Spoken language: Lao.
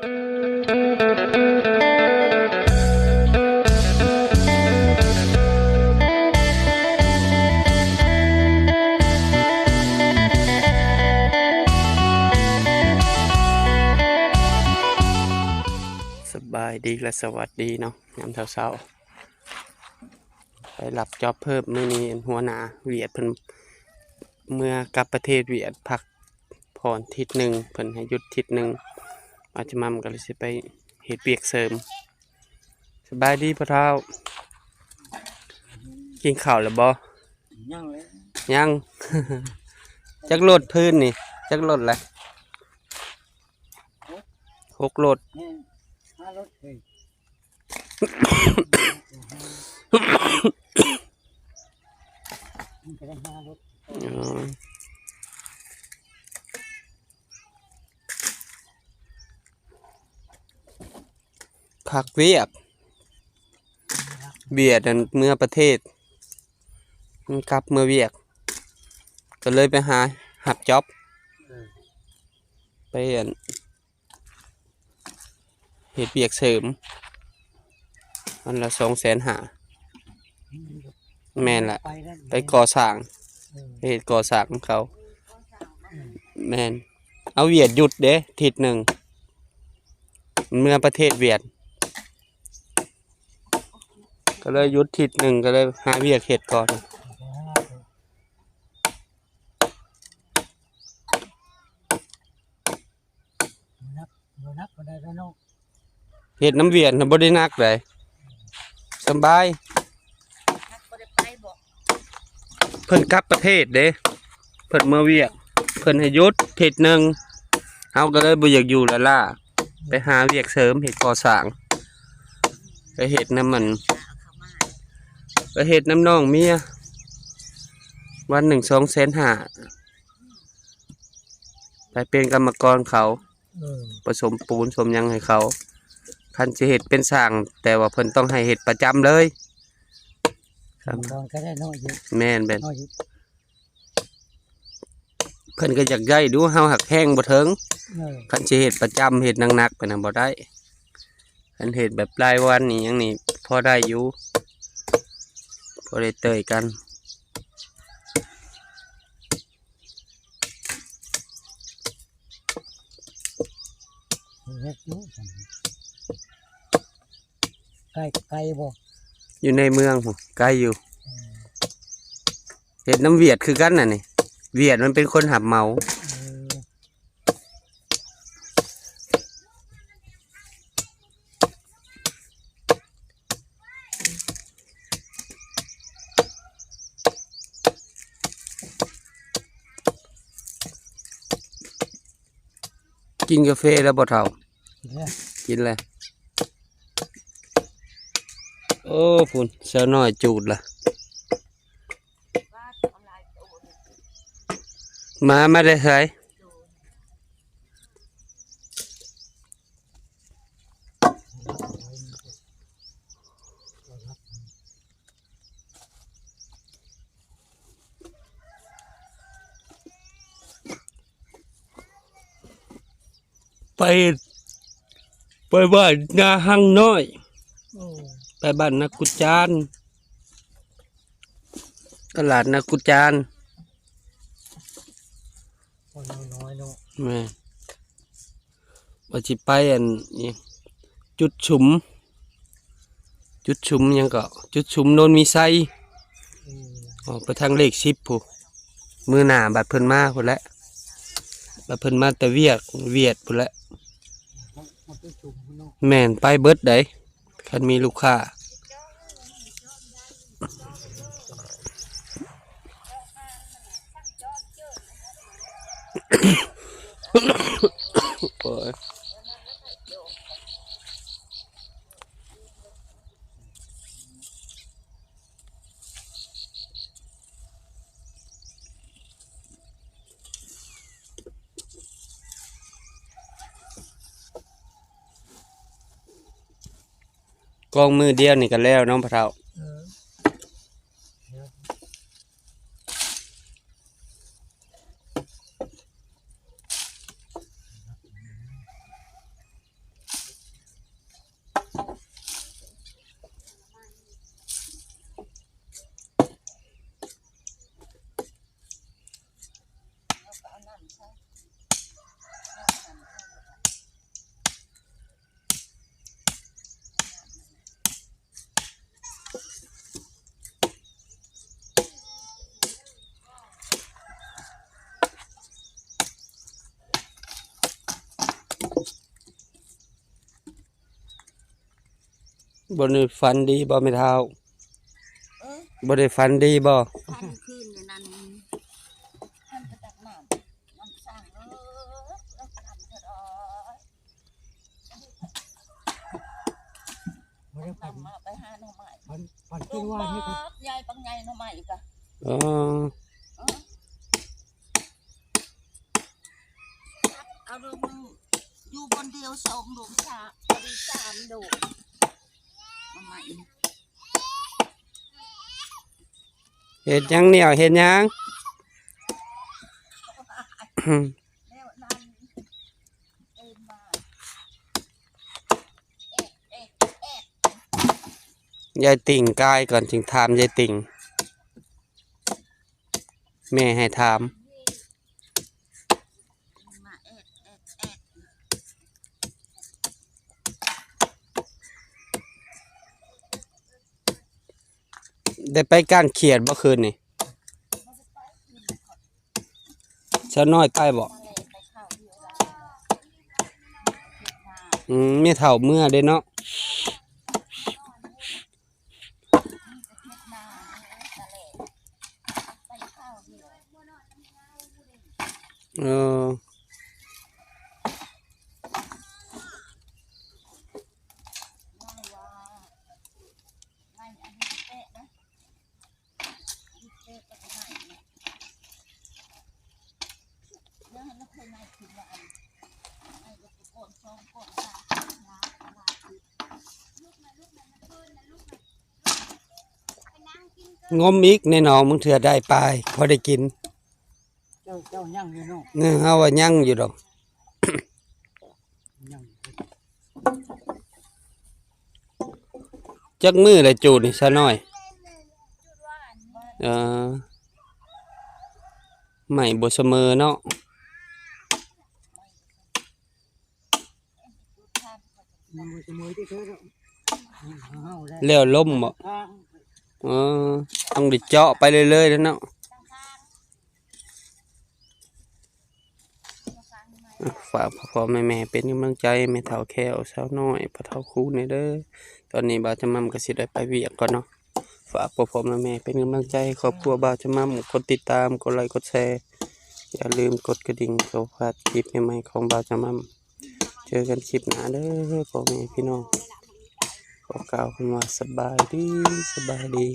ສະບາຍດີ ແລະ ສະຫວັດດີເນາະ ຍາມເຊົ້າໆ ໄປຮັບຈ໊ອບເພີ່ມ. ມື້ນີ້ ອັນ ຫົວໜ້າຫວຽດເພິ່ນເມືອກັບປະເທດຫວຽດ ພັກຜ່ອນທິດໜຶ່ງ ເພິ່ນໃຫ້ຢຸດທິດໜຶ່ງ. ອາດຈະມາ ມັນກໍເລີຍຊິໄປເຮັດວຽກເສີມ. ສະບາຍດີພໍ່ເຖົ້າ ກິນເຂົ້າແລ້ວບໍ່? ຍັງເລີຍ ຍັງ. ຈັກລົດພື້ນນີ້ ຈັກລົດລະ? ຫົກ ຫົກລົດ ແມ່ນ ຫ້າລົດເລີຍ ມັນກໍໄດ້ຫ້າລົດ. ອໍ ຄັກວຽກ ຫວຽດນັ້ນເມືອປະເທດ ມັນກັບເມືອຫວຽດ ກໍເລີຍໄປຫາຮັບຈ໊ອບ ເອີ ໄປ ອັນ ເຮັດວຽກເສີມ ວັນລະສອງແສນຫ້າ. ແມ່ນລະ ໄປນັ້ນ ໄປກໍ່ສ້າງ ເອີ ໄປເຮັດກໍ່ສ້າງນຳເຂົາ. ແມ່ນ ເອົາຫວຽດຢຸດເດ້ ທິດໜຶ່ງ ເມືອປະເທດຫວຽດ ກໍເລີຍຢຸດທິດໜຶ່ງ ກໍເລີຍຫາວຽກເຮັດກ່ອນ. ບໍ່ໜັກ ບໍ່ໜັກປານໃດເນາະ ເຮັດນຳຫວຽດນະ ບໍ່ໄດ້ໜັກໃດ ສຳບາຍ. ບໍ່ໄດ້ໄປບໍ? ເພິ່ນກັບປະເທດເດ້ ເພິ່ນເມືອຫວຽດ ເພິ່ນໃຫ້ຢຸດທິດໜຶ່ງ ເຮົາກໍເລີຍບໍ່ຢາກຢູ່ລ້າໆ ໄປຫາວຽກເສີມ ເຮັດກໍ່ສ້າງ ໄປເຮັດນຳ ອັນ ໄປເຮັດນຳນ້ອງເມຍ ວັນໜຶ່ງສອງແສນຫ້າ ໄປເປັນກຳມະກອນເຂົາ ເອີ ປະສົມປູນສົມຫຍັງໃຫ້ເຂົາ. ຄັນຊິເຮັດເປັນຊ່າງ ແຕ່ວ່າເພິ່ນຕ້ອງໃຫ້ເຮັດປະຈຳເລີຍ ກຳມະກອນກໍໄດ້ນ້ອຍຢູ່. ແມ່ນໆ ນ້ອຍຢູ່ ເພິ່ນກໍຢາກໄດ້ຢູ່ ເຮົາຫາກແຮງບໍ່ເຖິງ. ເອີ ຄັນຊິເຮັດປະຈຳ ເຮັດໜັກໆ ໄປນຳບໍ່ໄດ້. ຄັນເຮັດແບບລາຍວັນນີ້ຫຍັງນີ້ ພໍໄດ້ຢູ່ ພໍໄດ້ເຕີຍກັນ. ເຮັດຢູ່ ໄກ ໄກບໍ່? ຢູ່ໃນເມືອງພຸ້ນ ໄກຢູ່. ເອີ ເຮັດນຳຫວຽດຄືກັນນະນີ້ ຫວຽດມັນເປັນຄົນຮັບເໝົາ. ເອີ ກິນກາເຟແລ້ວບໍ່ເຖົ້າ? ກິນແລ້ວ ກິນແລ້ວ. ໂອ້ ພຸ້ນ ສາວນ້ອຍຈູດລະ. ໝາມາແຕ່ໃສ? ໄປ ໄປບ້ານນາຮັງນ້ອຍ. ໂອ້ ໄປບ້ານນາກຸດຈານ ຕະຫຼາດນາກຸດຈານ. ຄົນນ້ອຍເນາະ. ແມ່ນ ວ່າຊິໄປ ອັນ ຫຍັງ ຈຸດຊຸມ ຈຸດຊຸມຫຍັງເກາະ ຈຸດຊຸມໂນນມີໄຊ. ອືມ ອອກໄປທາງເລກສິບພຸ້ນ. ມື້ໜ້າບັດເພິ່ນມາພຸ້ນແຫຼະ ບັດເພິ່ນມາແຕ່ວຽກ ຫວຽດພຸ້ນແຫຼະ. ແມ່ນ ໄປເບິດໃດ ຄັນມີລູກຄ້າ. ໂອ້ຍ ກອງມື້ດຽວນີ້ກໍແລ້ວເນາະພໍ່ເຖົ້າ. ເອີ. บ่ได้ฝันดีบ่แม่เฒ่า? เออ บ่ได้ฝันดีบ่? ฝันคืนเดียวนั้น มันไปตักน้ำ น้ำสั่ง เออ แล้วกำเถอะดอย บ่ได้ฝัน นำมาไปหาหน่อไม้ ฝัน ฝัน ล คืนวานนี้ บักใหญ่ บักใหญ่หน่อไม้อีกอะ อ๋อ เออ เอาดงหนึ่ง อยู่บนเดียวสองดง สาม พอดีสามดง มาใหม่ เฮ็ดหยังเนี่ย เฮ็ดหยัง? แล้วนั่นเอิ้นมา ยายติ่งกายก่อนจึงถามยายติ่ง แม่ให้ถาม ได้ไปก้านเขียดบ่คืนนี่? สาวน้อยไปบ่? อืม แม่เฒ่าเมือเด้เนาะ เออ งมอีกในหนอง บางเทื่อได้ปลา พอได้กิน เจ้า เจ้ายังอยู่เนาะ เนี่ย เฮาว่ายังอยู่ดอก ยัง จักมื้อละจูดนี่ สาวน้อย? เออ ไม้บ่เสมอเนาะ มันบ่เสมอที่สุด แล้วลมบ่? เออ ต้องได้เจาะไปเรื่อยๆ แล้วเนาะ อ่ะ ฝากพ่อๆ แม่ๆ เป็นกำลังใจ แม่เฒ่าแค้ว สาวน้อย พ่อเฒ่าคูณแหน่เด้อ ตอนนี้บ่าวจำม่ำก็สิได้ไปเวียกก่อนเนาะ ฝากพ่อๆ แม่ๆ เป็นกำลังใจให้ครอบครัวบ่าวจำม่ำ กดติดตาม กดไลค์ กดแชร์ อย่าลืมกดกระดิ่ง เพื่อบ่พลาดคลิปใหม่ๆ ของบ่าวจำม่ำ เจอกันคลิปหน้าเด้อ พ่อแม่พี่น้อง ขอกล่าวคำว่าสบายดี สบายดี